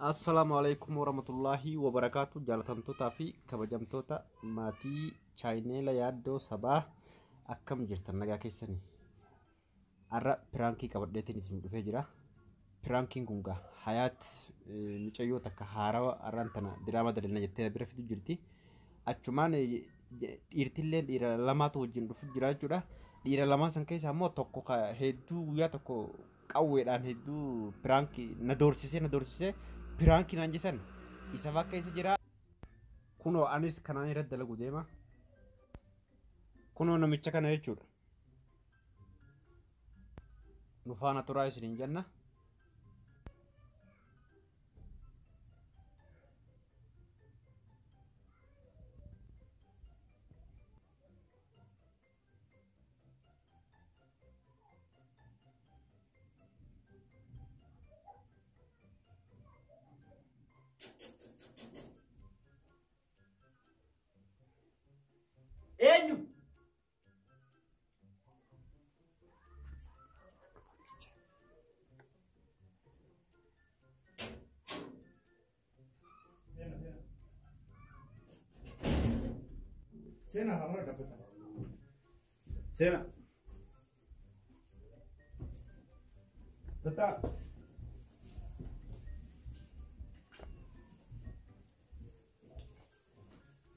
Assalaamu alaikum warahmatullaahi wabarakaatu. Jaalatamtootaa fi kabajamtoota maatii chaayineela yaaddoo sabaa, akkam jirtan? Nagaa keessanii? Har'a piraankii qabadheetiin isin dhufee jira. Piraankiin kun gaa Hayaat mucayyoo takka haarawa har'aan tana diraama dalina jettee bira fidu jirti. Achumaan dhiirtillee dhiira lamaatu wajjin dhufu jira jechuudha. Dhiira lamaan san keessaa immoo tokko hedduu guyyaa tokko qawweedhaan hedduu piraankii na doorsisee na doorsisee piraankii naan jedhan isa bakka isa jira. Kunoo anis kanaan irratti dalagu deema. Kunoo namicha kana jechuudha. Nu faana turaa isiniin jenna. Eenyu? Seenaa hamara dhaabbata. Seenaa. Tataa.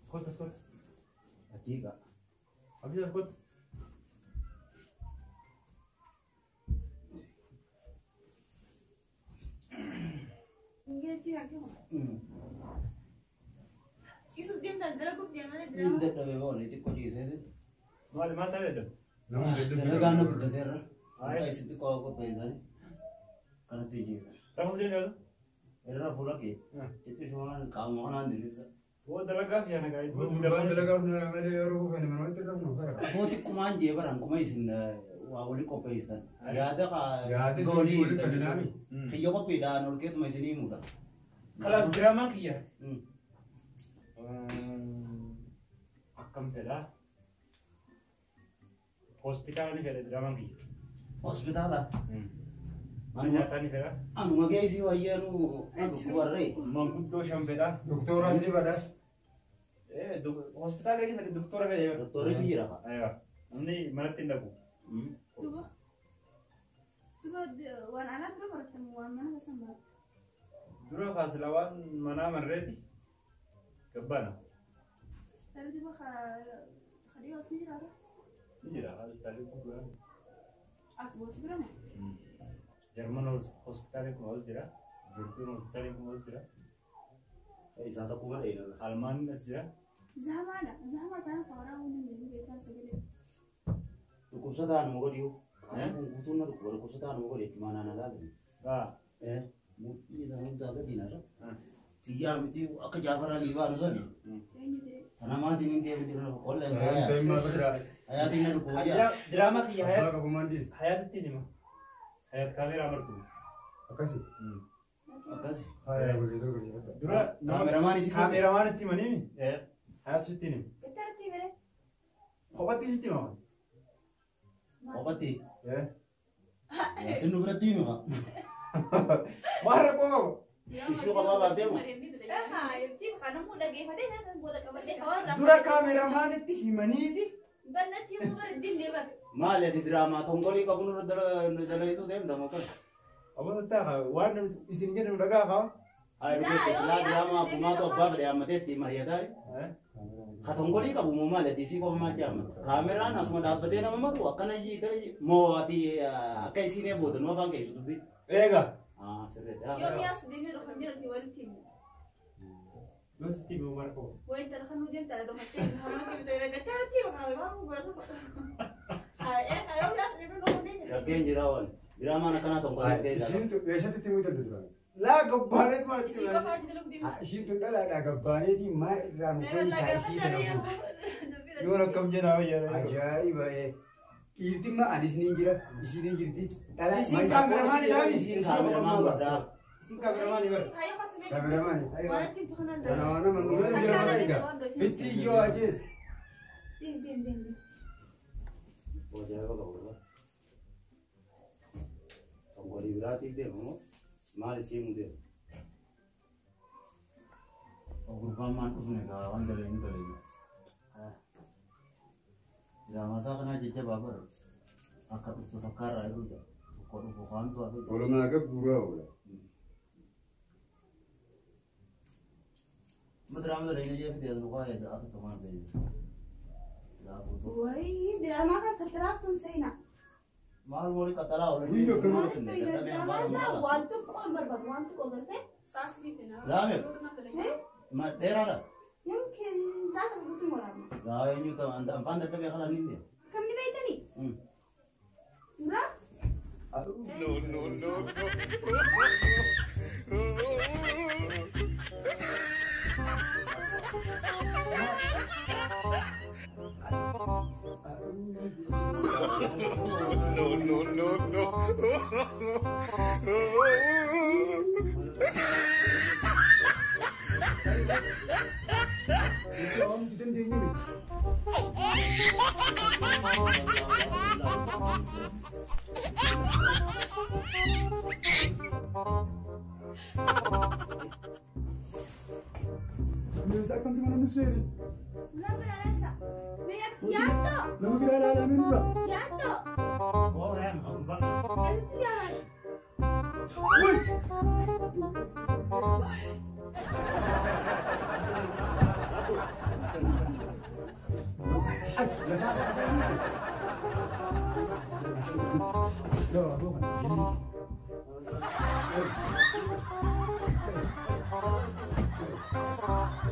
Ascolta, ascolta. Achiiqa. Abdii, ascolta. Ciisuuf deemtan dalaguuf deemanii Inni diraama. dadhabe booni xiqqoo ciisee. Maali, maal taatee dadhabe? Nama hedduu Dalagaan nu guddateerra. Aye. Akka isin xiqqoo qopheessanii kanatti ciisa. Rafuuf deemtaa? Irra fuula kee xiqqishumaan qaama kanaan diriirsa. Boo dalagaaf yaa nagaa. Gurbaan dalagaaf nu malee yeroo kufan manumatti rafnu fara. Boo xiqqumaan jee baran kuma isin waa walii qopheessitan. Yaada Yaada isin goolii walitti kenninaami. Kiyya qophiidhaan ol keetuma isinii muda. Kalaas, diraamaan kiyya. Akkam fedhaa? Hospitaala ni fedha diraamaan kiyya. Hospitaala. Mana nyaataa ni fedha. Anuma geessii wayyaanuu warree. Manguddoo shan fedha. Doktooraas ni badhaas. Hospitaala ni fedha, doktora fedha. Doktorichi jira fa'a. Aywa. Namni manatti hin dhaqu. Duba. Duba waan alaa dura barattamu waan mana keessan baratta. Dura faasila waan manaa marreeti. Gabbana. Hospitaalli duba kadhiyoo as ni jiraata. Ni jira hospitaalli gurguraan. As boosi bira moo? Jarman hospitaalli kun as jira. Jordan hospitaalli kun as jira. Isaa tokkuma dheedha. Almaan as jira. Zahamaadha. Zahamaa taana faaraa waan hin beekan sagalee. Dhukkubsataan nu godhiyu. Qaama kun guutuun na dhukkuba. Dhukkubsataan nu godhi jechuudha naan alaalu. Haa. Mudhii isaa hundaa gadi narra. Xiyyaa miti akka Jaafar Alii baanu sani. Eenyu ta'e? Kanamaatiin hin deemu jira qolla hin Daa'imman kaayaa. biraa. Hayaatiin na dhukkuba jaa. Diraamaa kiyya Abbaa Hayaat qabumaan dhiis. Hayaatitti hima. Hayaat kaameeraa martu. Akkasi. Akkasi. Haaya walii dorgomu. Dura Kaameramaan isin kaameeramaan itti himanii Hayaat sitti hima. Gattaratti malee. Kophatti sitti hima. Kophatti. Isin nu biratti himi haa. Maal rakkoo qabu? Ishuu qabaa baatee moo? Haa, kanamuu dhageeffatee isaan booda qabadhee hawaarraa. Dura kaameramaan itti himaniiti. Bannatti himuu bara dinnee bara. Maali ati diraamaa tongolii qabu nurra dalagsuu deemta moo akkas? Abbo tattaa waan isin jedhu dhagaa qaba. Haa dhugeette silaa diraamaa akkumaatu abbaa fedhe hammatee itti mari'ataa. Ka tongolii qabu moo maali ati isii qofa maal jedhama? Kaameraan asuma dhaabbatee nama maru akkana jii moo ati akka isiin eeboote nu afaan keessu dubbii. Eega. Haa sirriitti. Yoom yaas deemee dhufan jirti walitti himu. Yoo sitti himu maal qabu? Wayin tana kan nuti ta'e dhumatti hamaa kibita irra gattaratti maqaa waan gosa. Haa, yoom yaas deemee dhufan jirti. Rakkeen jira waan. Diraamaan akkanaa tongolii keessa. Isiin tun eessatti itti muudamte duraan? Laa gabbaaneet maal itti Isii himanii? qofa hojii dalaguu deemu. Isiin tun dhalaadhaa gabbaaneetii maa irraa nu keessaa isii kana fuudhu. Yoon akkam jedhaa wayyaa. Ajaa'iba! Dhiirti immoo anis ni jira, isiin ni jirti. Dhalaa Isiin kaameramaan ilaali. Isiin kaameramaan guddaa. Isin kaameramaan bara. Kaameramaan. Waan ittiin tuqan Kana waan nama nurra jira mana egaa. Fitti iyyoo ajees. Deem deem deem deem. Ajaa'iba qabu. Tongolii biraatiif deema moo maal itti himu deema? Gurbaan maan dhufne gaa waan dalee dalee. Diraamaa isaa kanaa jajjabaa bara akka dhuftu takkaarraa yeroo jedhu tokko dhufu kaantu hafe. Walumaa gala guuraa oola. Diraama dalee inni jeefite as lukaa eessa akka kamaan ta'e. Wayii diraamaa kana tattaraaftuun seenaa. Maal wali qaxalaa oolan. Wiidoo akkana Diraamaa isaa waan xiqqoo hin barbaadu waan xiqqoo gartee. Laame. Ma dheeraadha. Yookiin zaata guutuu waraabna. Gaa eenyu ta'u anfaan dadhabee kalaan ni deema. Kamni beektanii? Dura. No, no, no, no. No, no, no, no. Bineensa akkamti mana nu seeni? Nama biraa Yaaddoo! Nama biraa ilaalamee nurra. Yaaddoo! Ooyaan gurbaan. Asitti yaalan.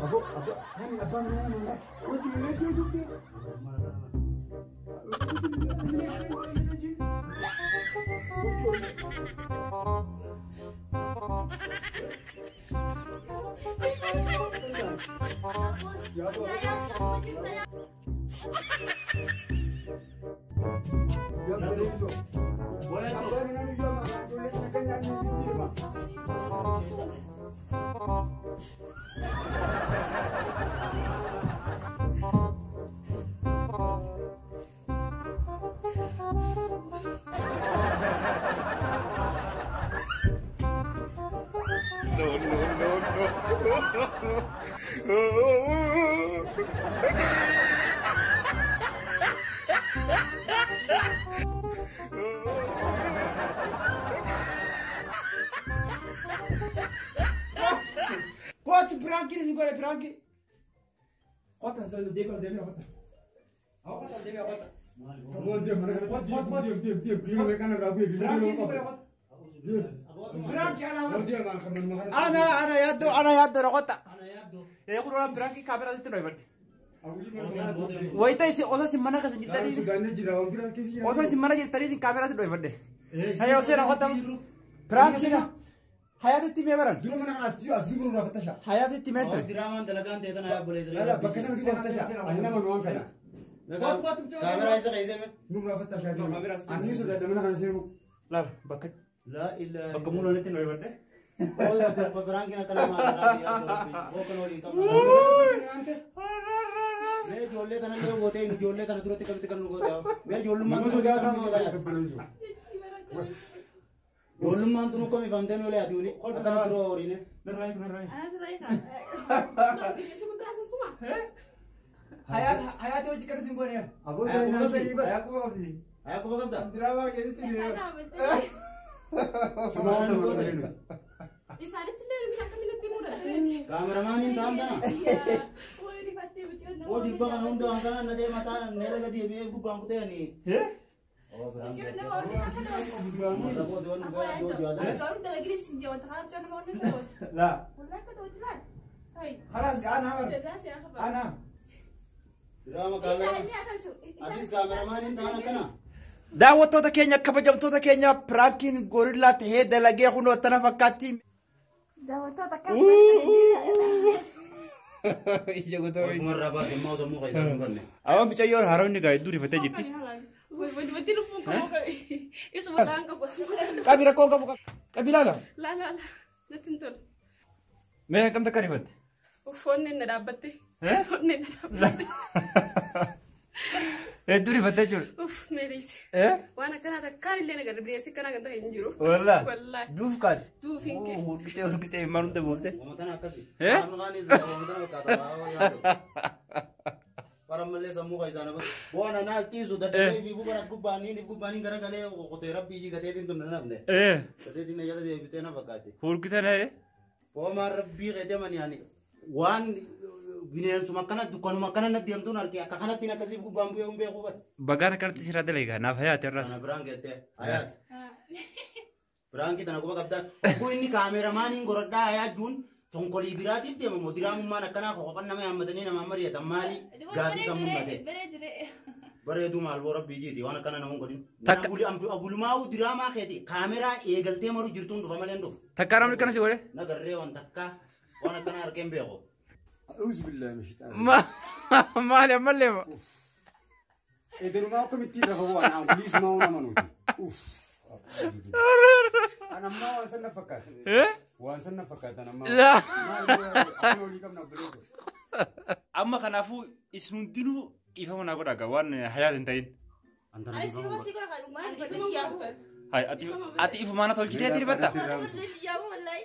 Abo, abo, hani abbaan manaa nama wanti inni jechuuf Abbaan manaa ni jama, ijoolleen akka nyaanni hin deema. No, no, no, no. Kootu piraankiin isin godhe piraankii. Kootu asii deebi'a deebi'a kootu. Awwa kootu deebi'a kootu. Abbaan deema mana kana deem deem deem kiiloo meeqaan irraa bu'e kiiloo Piraankiin isin qaba. godhe kootu. Piraanki ana Abbaan deema kan mana kana. ana ana yaaddoo ana yaaddoo kootu. Ana yaaddoo. Ee kun waan piraankii kaameraa sitti dhoofadhe. Awwii Wayita isin osoo isin mana keessa mana jirtanii sodaannee jira waan biraa keessa jira. osoo isin mana jirtanii kaameraa sitti dhoofadhe. Hayya osoo kootu piraankiin hayaatitti mee baran Dura mana kana as as jiru irraa fattasha. hayaatitti mee ture. Diraamaan dalagaan ta'e tana yaa boleessa. Lala bakka sana dura fattasha. Ani nama nuwaan kana. Kaameraa isa keessa mee? Nurraa fattasha deema. Ani sodaadha mana kana seenu. Laal bakka Laa ilaaha. Bakka muulanitti dhoofadhe. Piraankiin akka namaa bookan waliin qabna. Mee ijoollee tana illee gootee ijoollee tana duratti qabdi kan nu goote. Mee ijoollummaan Nama tunu sodaataa akkamitti mana goote? Ijoollummaan tunu komifamtee nu leeti uli akkana dura horiine. Narraa narraa. Anas irraa Hayaati hojii kan isin godhe. Aboo deema. Hayaa quba qabdi. Haa quba qabda. Diraamaa keessatti ni. Sumaan nama godhe. Isaanitti illee namni akkamitti mudate. Kaameramaaniin ta'an tana. Oo jilba kana hunda waan kana na deema ta'an neela gadi deebi'ee gubbaan kutee ani. Oo piraankiin. Laa. خلاص انا انا Diraama kaameraa. Atis kaameramaaniin ta'an akkana. Daawwattoota keenya kabajamtoota keenya piraankiin gorillaa tahee dalagee kunoo tana fakkaatti. Daawwattoota Ija gootoo. Ofumarraa baase immoo sammuu keessaa hin banne. Awwaan bicayyoon haroonni gaa hedduu rifatee jirti. Wanti lubbuun qabu Isuma ta'an qabu. Qabi rakkoon qabu qabi ilaala. Laa laa laa natti hin tolu. Mee akkam takka rifatte? Onneen na dhaabbatte. Onneen na dhaabbatte. Hedduu rifattee jechuudha. Uff meeliisi. Eh? Waan akkanaa takkaan illee nagarra bineensi akkanaa kan ta'e hin jiru. Wallaahi. Wallaahi. Duuf kaate. Duuf hin kee. Hurgitee hurgitee maal hunda buufte. Uummatana akkasi. Eh? Qaamni kaanis uummatana fakkaata. Barammallee sammuu kan isaan abatu. Waan anaa ciisu daddabee fi bubara gubbaaniin if gubbaaniin garagalee qotee rabbii ijii gateetiin tun nan hafne. Eh. Gateetiin na jala deebitee na fakkaate. Hurgitee na Hoomaan rabbii qeedeman yaani waan bineensuma akkana dukkanuma akkana na deemtuun arge akka kanatti akkasiif gubbaan bu'ee hin beeku bara. Bagaan akkanatti sirraa dalagaa naaf hayaate irraas. Kana biraan geettee hayaati. Biraan tana quba qabdaa. Oguu inni kaameramaaniin goradhaa hayaajuun tonkolii biraatiif deema moo diraamummaan akkanaa qoqoban nama yaammatanii namaan mari'atan maali gaafii sammuu matee. Bareeduu maal boo rabbii jiiti waan akkana nama hin godhin. Abulumaa'uu diraamaa keeti kaameraa eegaltee maru jirtuun dhufa malee hin dhufu. Takkaa namni akkana si godhe. Nagarree waan takkaa waan akkana harkeen beeku. أعوذ بالله من الشيطان Maali ammallee ma. إذا ما كنت تيجي هو أنا بوليس ما هو منوتي أوف أنا ما وصلنا فكرت Eh? وصلنا فكرت أنا ما لا. ما أولي كم نبلغ Amma kanaafuu isin hundinuu dhiifama naa godhaa waan hayaat hin ta'in. Ani si nama si godha kan maal godhe yaa'u. Hay ati ati ifumaana tolchiteeti rifatta. Yaa'u wallahi.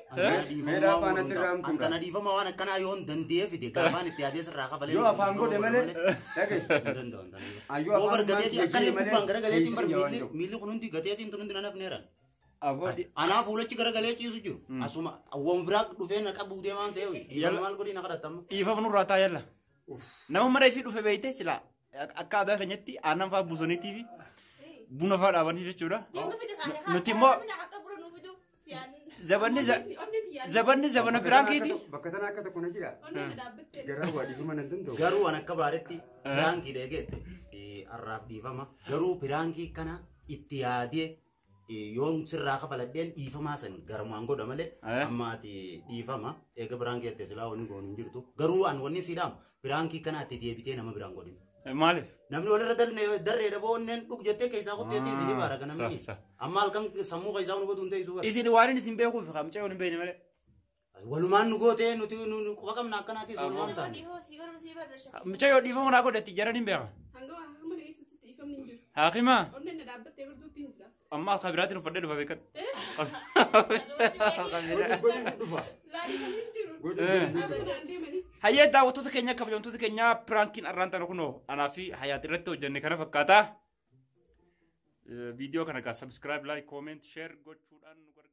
Antana dhiifama waan akkanaa yoon danda'ee fide gaafaan itti yaadee sirraa kafalee. Yoo afaan godhe malee dhagaye. Ayyoo Yoo afaan bar gateetii akkana malee gubbaan garagaleetiin bar keessi miilli miilli kun hundi gateetiin tun hundi nan hafneera. Aboo Anaa fuulachi garagalee ciisu jiru. Asuma awwaam biraa dhufee na qabu deemaan se'e dhiifama maal godhii na kadhatama. dhiifama nurraa taa yalla. Nama mana ifii dhufe beeyte sila akka aadaa keenyatti aannan fa'aa buusaniitii fi buna fa'aa dhaabanii jechuudha. Nuti immoo Akka bura nuuf fidu. zabanni zabanni zabana biraankiiti. Bakka tana akka tokko na jira. Onneen dhaabbattee. Garuu waa dhiifama nan danda'u. Garuu waan akka baaretti piraankii dheegeette arraaf dhiifama. Garuu piraankii kana itti yaadee yoon sirraa kafaladheen dhiifamaa san garumaan godha malee amma ati dhiifama eega piraankii ette silaa wanni goonu hin jirtu. Garuu an wanni siidhaam piraankii kana ati deebitee nama biraan godhin. Maaliif? Namni walirra darreedha boonneen dhug jettee keessaa qotteetii isin baara kan namni. Amma halkan sammuu keessaa nu godhu hin ta'e Isin waan inni isin beekuuf kamcee hin beekne malee. Walumaan nu gootee nuti nu quba qabna akkanaatis walumaan taane. Mucaa yoo dhiifama naa godhetti jaran hin beeka. Hanga hamma eessatti dhiifamni hin jiru. Haakima Onneen dhaabbattee birduutti hin jira. amma akka biraatiin uffadhee dhufa beekan. Dhufa. Laa dhiifamni hin jiru. Dhaabbataan deemanii. Hayyee daawwattoota keenya kabajamtoota keenya piraankiin arraan tana kunoo anaa fi hayaat irratti hojjenne kana fakkaata. Viidiyoo kana egaa subscribe, like, comment, share gochuudhaan nu gargaara.